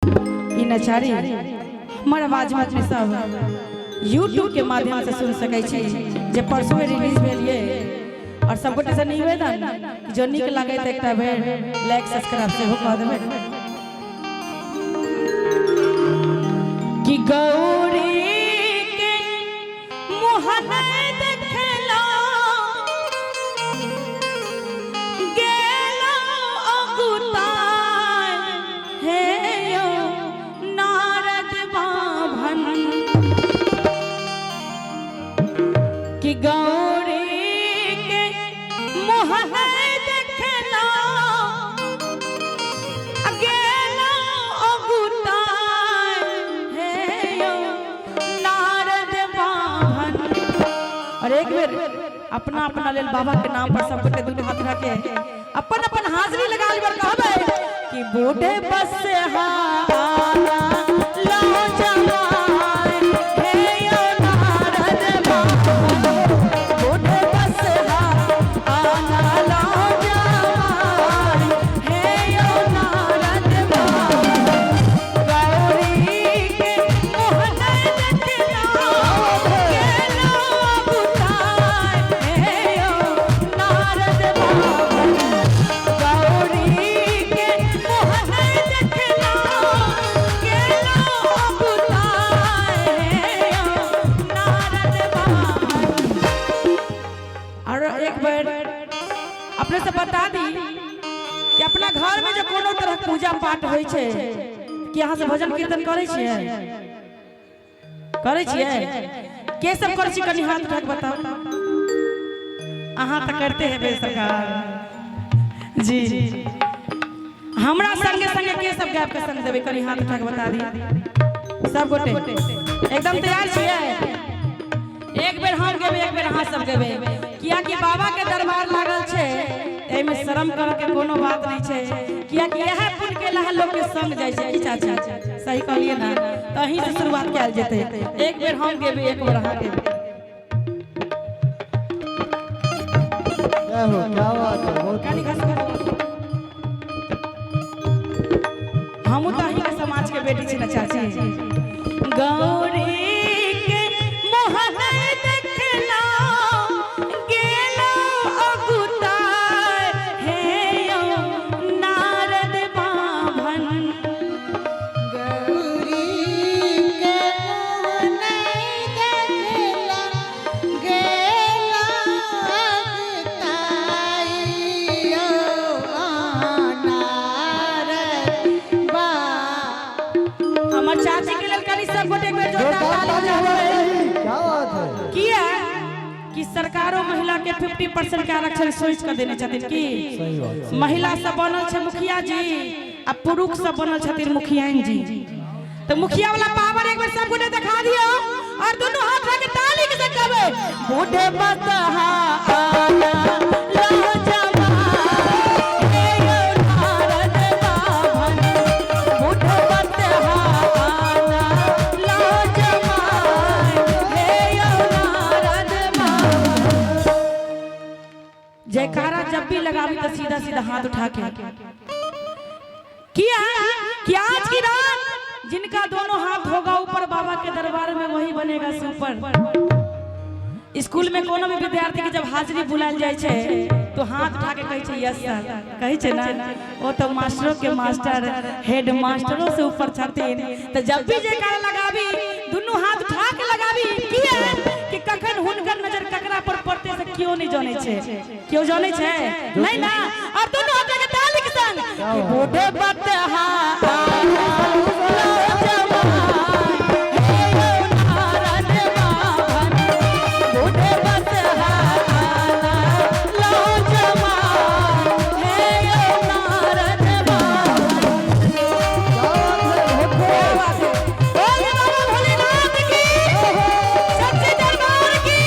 ई नचारी हमर आवाज में सब यूट्यूब के माध्यम से सुन सकै छी जे परसों रिलीज भेल ये। और सब गोटे से निवेदन कि जो नीक लगे तऽ एकटा बेर लाइक सब्सक्राइब सेहो कऽ देबै। कि गौरी के मुँह देखला गेलो अगुताय हे यो नारद बाभन। कि गौरी के मुँह देखला गेलो अगुताय हे यो नारद बाभन। और एक बेर अपना अपना लेल बाबा के नाम पर सब गोटे दुनू हाथ उठा के अपन अपन हाजिरी लगा लेबै और कहबै कि बूढ़े बस आना लो जमाए हे यो नारद बाबा। बूढ़े बस आना लो जमाए हे यो नारद बाबा। गौरी के मुँह देखला गेलो अगुताय हे यो नारद बाबा। गौरी के मुँह देखला गेलो अगुताय हे यो नारद बाबा। और एक बार अपने से बता दी कि अपना घर में जो कोनो तरह पूजा पाठ होइ छै कि अहाँ सब भजन कीर्तन करै छियै? करै छियै? के सब करै छी कनि हाथ उठा के बताउ। अहाँ तऽ करते हेबै सरकार जी। हमरा संगे संगे के सब गायब के संग देबै कनि हाथ उठा के बता दी। सब गोटे एकदम तैयार छियै? एक बेर हम गेबै, एक बेर अहाँ सब गेबै, कियाकि बाबा के दरबार लागल छै, एहिमे शर्म करऽ के कोनो बात नहीं छै, कियाकि इएह पुण्य के लहा लोग के संग जाइ छै। की चाची सही कहलियै ना? तऽ अहीं से शुरुआत कयल जेतै। एक बेर हम गेबै, एक बेर अहाँ गेबै। जय हो, क्या बात है, बहुत कनि घस हमहूँ तऽ अहीं के समाज के बेटी छी ना चाची। गौरी के मुँह देखला गेलो अगुताय हे यो नारद बाभन। गौरी के मुँह नहीं देखला गेला अगुताई यो नारद बा। हमर चाची के लेल कनि सब गोटे एक बेर जोरदार जोरदार ताली ताली होना बजाबै। चाहिए, क्या बात है। किया कि सरकारो महिला के 50% के आरक्षण सोच के देने छथिन की सही बात। महिला सब बनल छै मुखिया जी आ पुरुष सब बनल छथिन मुखियाइन जी। तो मुखिया वाला पावर एक बेर सब गोटे दिखा दियो और दोनों हाथ उठा के ताली के संग कहबै बूढ़े बसहा आना लो जमाए हे यो नारद बाभन। बूढ़े बसहा आना लो जमाए हे यो नारद बाभन। जयकारा जब भी लगाबी तो सीधा सीधा हाथ उठा के किया कि आज की रात जिनका दोनों हाथ होगा ऊपर बाबा के दरबार में वही बनेगा सुपर। स्कूल में कोनो भी विद्यार्थी के जब हाजिरी बुलायल जाइ छै तो हाथ उठा के कहै छै यस सर, कहै छै ना? ओ तो मास्टरों के मास्टर हेड मास्टरों से ऊपर छथिन। तो जब भी जयकारा लगाबी दुनू हाथ उठा के लगाबी, किया कि कखन हुनकर नजर ककरा पर पड़ते से केओ नहीं जानै छै। केओ जानै छै नहीं ना? और दुनू हाथ के ताली के संग कि बूढ़े बतहा आना लो जमाए हे यो नारद बाभन। बूढ़े बतहा आना लो जमाए हे यो नारद बाभन। क्या बात है, बहुत क्या बात है। बोले बाबा भोलेनाथ की, सच्चे दरबार की।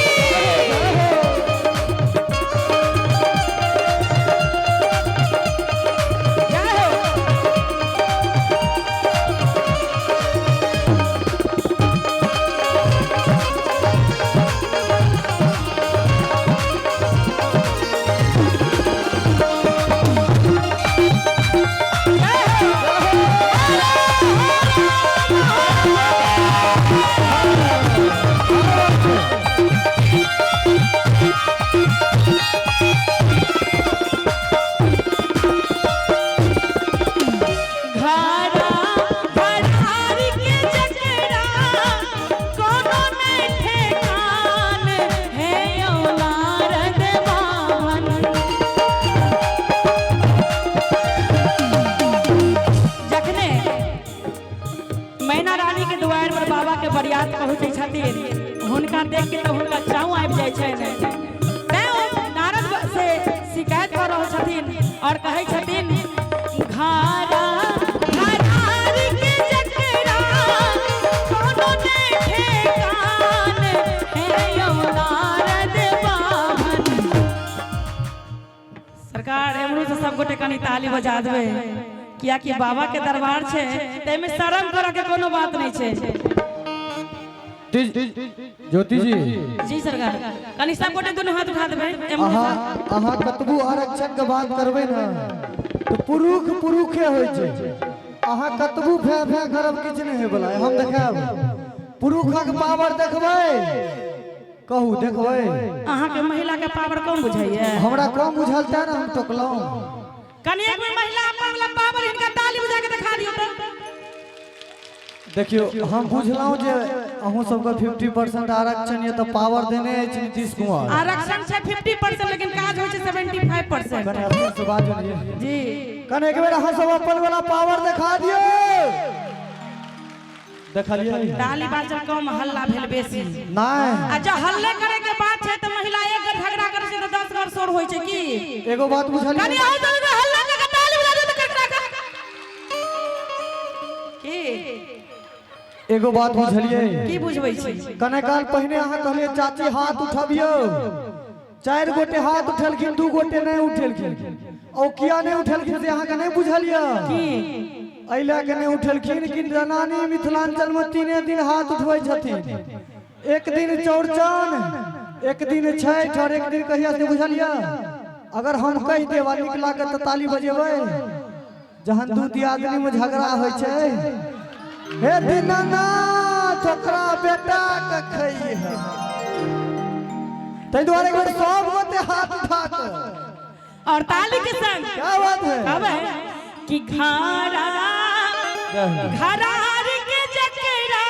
जय हो। मैना रानी के दुआर पर बाबा के बरियात पहुँचे छथिन। हुनका देख के तो हुनका चाव आबि जाइ छनि। तैं ओ नारद से शिकायत कर रहल छथिन और कहै छथिन घारा घरार के जकरा कोनो ने ठेकान हे यौ नारद बाभन। सरकार एमरो से सब गोटे कनी ताली बजा देबै, कियाकि बाबा के दरबार छै, ताहिमे शरम करऽ के कोनो बात नहीं छै। ज्योति जी जी सरकार, कनी सब गोटे दुनू हाथ उठा देबै एमरो अहाँ से। अहाँ कतबो आरक्षण के बात करबै ने तऽ पुरुख पुरुखे होइ छै। अहाँ कतबो फे फे करब किछु नहि होयवला। हम देखायब पुरुखक पावर, देखबै? कहू, देखबै? अहाँके महिला के पावर कम बुझाइए? हमरा कम बुझल तें ने हम टोकलहुँ। कनी एक बेर महिला अपन वाला पावर हिनका ताली बजा के दिखा दियौ तऽ। देखियौ, हम बुझलहुँ जे अहूँ सबके 50% आरक्षण यऽ तऽ पावर देने अछि नीतीश कुमार। आरक्षण छै 50%, लेकिन काज होइ छै 75%। कने अपने से बाजू ने। जी। कने एक बेर अहाँ सब अपन वाला पावर देखा दियौ। देखलियै? ताली बाजल कम, हल्ला भेल बेसी। नहि। आ जब हल्ले करे के बात छै तऽ महिला एक घर झगड़ा करे छै तऽ 10 घर शोर होइ छै की? एगो बात कनी बुझलियै? अहूँ सब एक बेर हल्ला कऽ के ताली बजा दियौ तऽ ककरा के की? एगो बात बुझलियै? की बुझबै छी? कने काल पहिने अहाँ कहलियै चाची हाथ उठबियौ, चारि गोटे हाथ उठेलखिन, दू गोटे नहि उठेलखिन। ओ किया नहि उठेलखिन से अहाँके नहि बुझल यऽ? की? एहि लए के नहि उठेलखिन कि जनानी मिथिलांचल में तीने दिन हाथ उठबै छथिन, एक दिन चौड़चन, एक दिन छठि और एक दिन कहिया से बुझल यऽ? अगर हम कहि देब आ नीक लागत तऽ ताली बजेबै। जहन दू दियादनी में झगड़ा होइ छै, हे दीनानाथ ओकरा बेटा के खइहे, ताहि दुआरे एक बेर सब गोटे हाथ उठा कऽ और ताली के संग। क्या बात है! कहबै कि घारा घरार के जकरा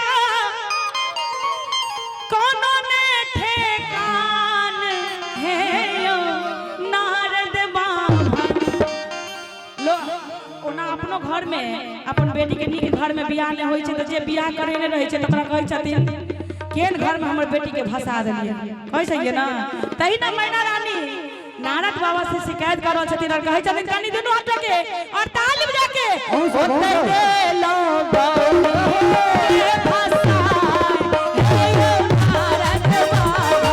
कोनो ने ठेकान हे यौ नारद बाभन। लो ओना अपनो घर में अपन बेटी के नीक घर में बियाह नहि होइ छै तऽ जे बियाह करेने रहै छै तऽ ओकरा कहै छथिन केहन घर में हमर बेटी के भसा देलियै, कहै छियै ने? तही ने मैना रानी नारद बाबा से शिकायत कर रहल छथिन और कहै छथिन कनी दुनू हाथ के और ताली बजा के अहूँ सब, अहूँ ओतै सब। देलौं गौरी फसाय हे यौ नारद बाबा,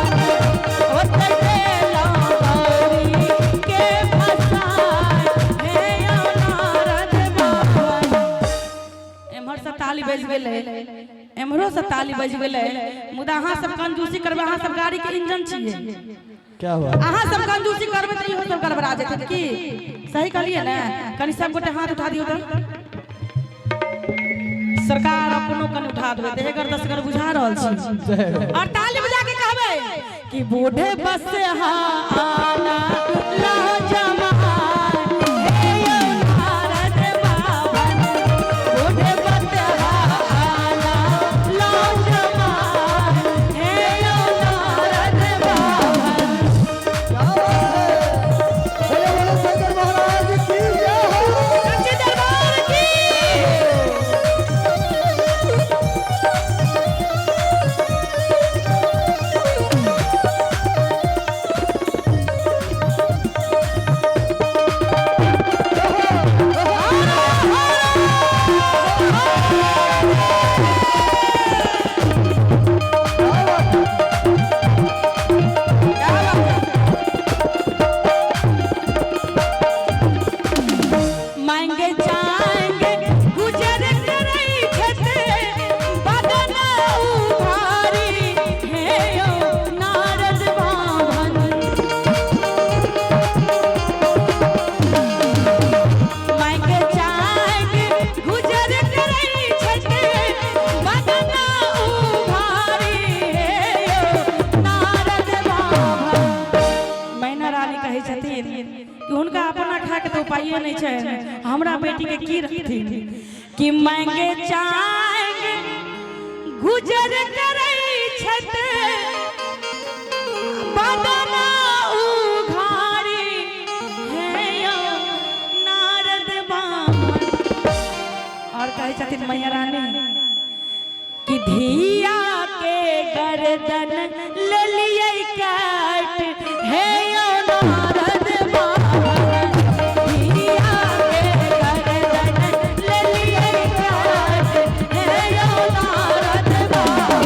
ओतै देलौं गौरी के फसाय हे यौ नारद बाबा। एम्हर से ताली बजि गेलै, एम्हरो से ताली बजि गेलै, मुदा अहाँ सब कंजूसी करबै। अहाँ सब गाड़ी के इंजन छियै। क्या हुआ? अहाँ सब कंजूसी करबै तऽ इहो सब गड़बड़ा जेतै की? सही कहलियै ने? कनी सब गोटे हाथ उठा दियौ तऽ। सरकार अपनो कनि उठा देबै तऽ एकर 10 घर बुझा रहल छी। और ताली बजा के कहबै कि बूढ़े बस आना लो जमाए हे यौ नारद बाबा, बूढ़े बस आना लो जमाए हे यौ नारद बाबा। क्या बात है! बोले बोले शंकर महाराज की जय हो! सच्चे दरबार की। मांगे जाएंगे गुजर करई छते बदन उभारी हे यौ नारद बाभन। मांगे जाएंगे गुजर करई छते बदन उभारी हे यौ नारद बाभन। मैना रानी कहै छथिन कि हुनका अपना खाके तऽ उपाये नहि छै, हमरा बेटी के की रखथिन? कि मांगे चाहेंगे गुजर करै छते बदन उघारी हे यौ नारद बामन। और कहै छथिन मैया रानी कि धिया के गर्दन ले लिए काट हे यो नारद बाबा, धिया के गर्दन ले लिए काट हे यो नारद बाबा।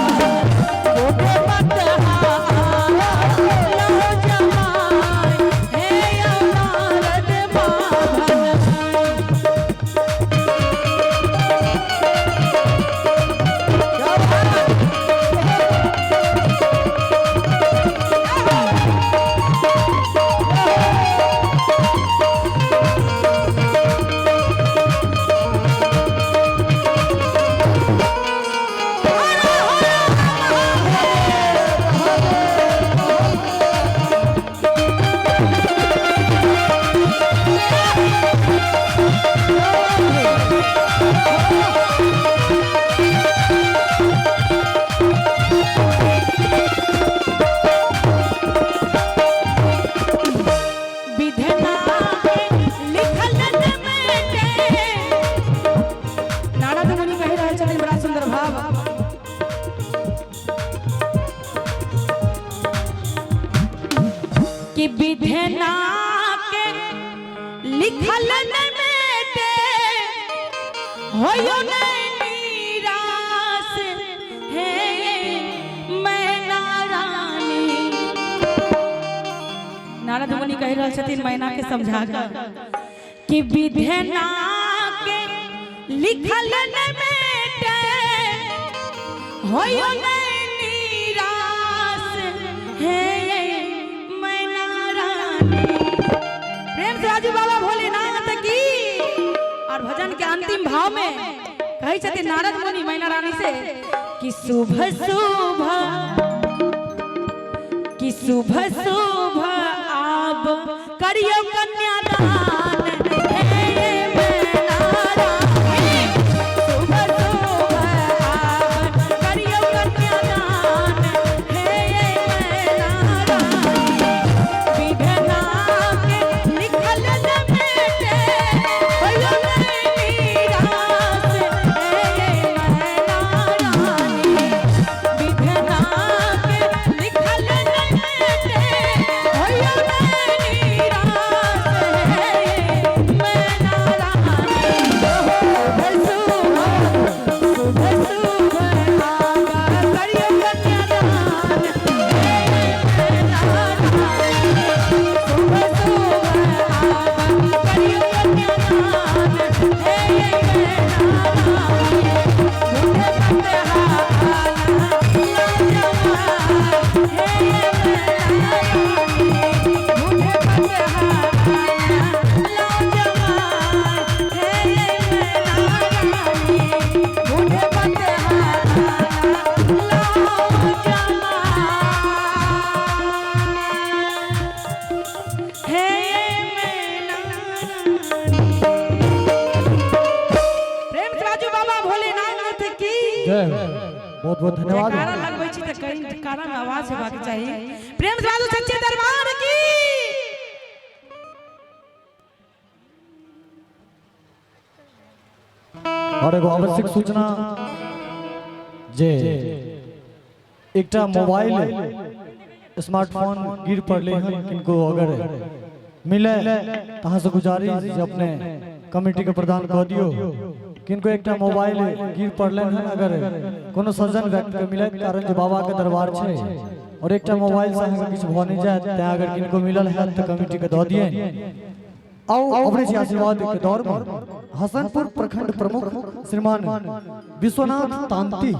बूढ़े बतहा लो जमाए हे यो नारद बाबा। विधना के लिखल न मेटे। नारद मुनि कहि रहल छथिन बड़ा सुंदर भाव। कि विधना के लिखल न मेटे होयो नहीं निराश हे मैना रानी। नारद मुनि कहि रहल छथिन मैना के समझा कर कि विधना के लिखल न मेटे होयो नहीं निराश हे मैना रानी। प्रेम से राजू बाबा भोलेनाथ की। और भजन के अंतिम भाव में कहै छथिन नारद मुनि मैना रानी से कि शुभ शुभ कि शुभ शुभ आब करियो कन्यादान हे मैना रानी। शुभ शुभ आब करियो कन्यादान हे मैना रानी। विधना के लिखल न मेटे होयो नहीं निराश हे मैना रानी। विधना के लिखल न मेटे होयो नहीं निराश हे मैना रानी। शुभ शुभ शुभ आब करियो कन्यादान हे मैना रानी। शुभ शुभ आब करियो कन्यादान हे मैना रानी। बूढ़े बतहा लो जमाए हे मैना रानी। बूढ़े बतहा लो जमाए हे मैना रानी। बूढ़े बतहा लो जमाए हे मैना रानी। प्रेम से राजू बाबा भोलेनाथ की जय हो। बहुत बहुत धन्यवाद। जयकारा लगबै छी तऽ कहीं जयकारा में आवाज हेबाक चाही। प्रेम से राजू सच्चे दरबार की। और एगो आवश्यक सूचना जे एकटा मोबाइल स्मार्टफोन गिर पड़ले हन, किनको अगर मिले त अहाँ से गुजारिश जे अपने कमिटी के प्रदान कऽ दियौ। किनको एकटा मोबाइल गिर पड़ले हन, अगर कोनो सज्जन व्यक्ति के मिले, कारण जे बाबा के दरबार छै और एकटा मोबाइल से अहाँके किछु भऽ नहि जायत, तें अगर किनको मिलल हैत तऽ कमिटी के दऽ दियै। आओ अपने छी आशीर्वाद के दौर में हसनपुर प्रखंड प्रमुख श्रीमान विश्वनाथ तांती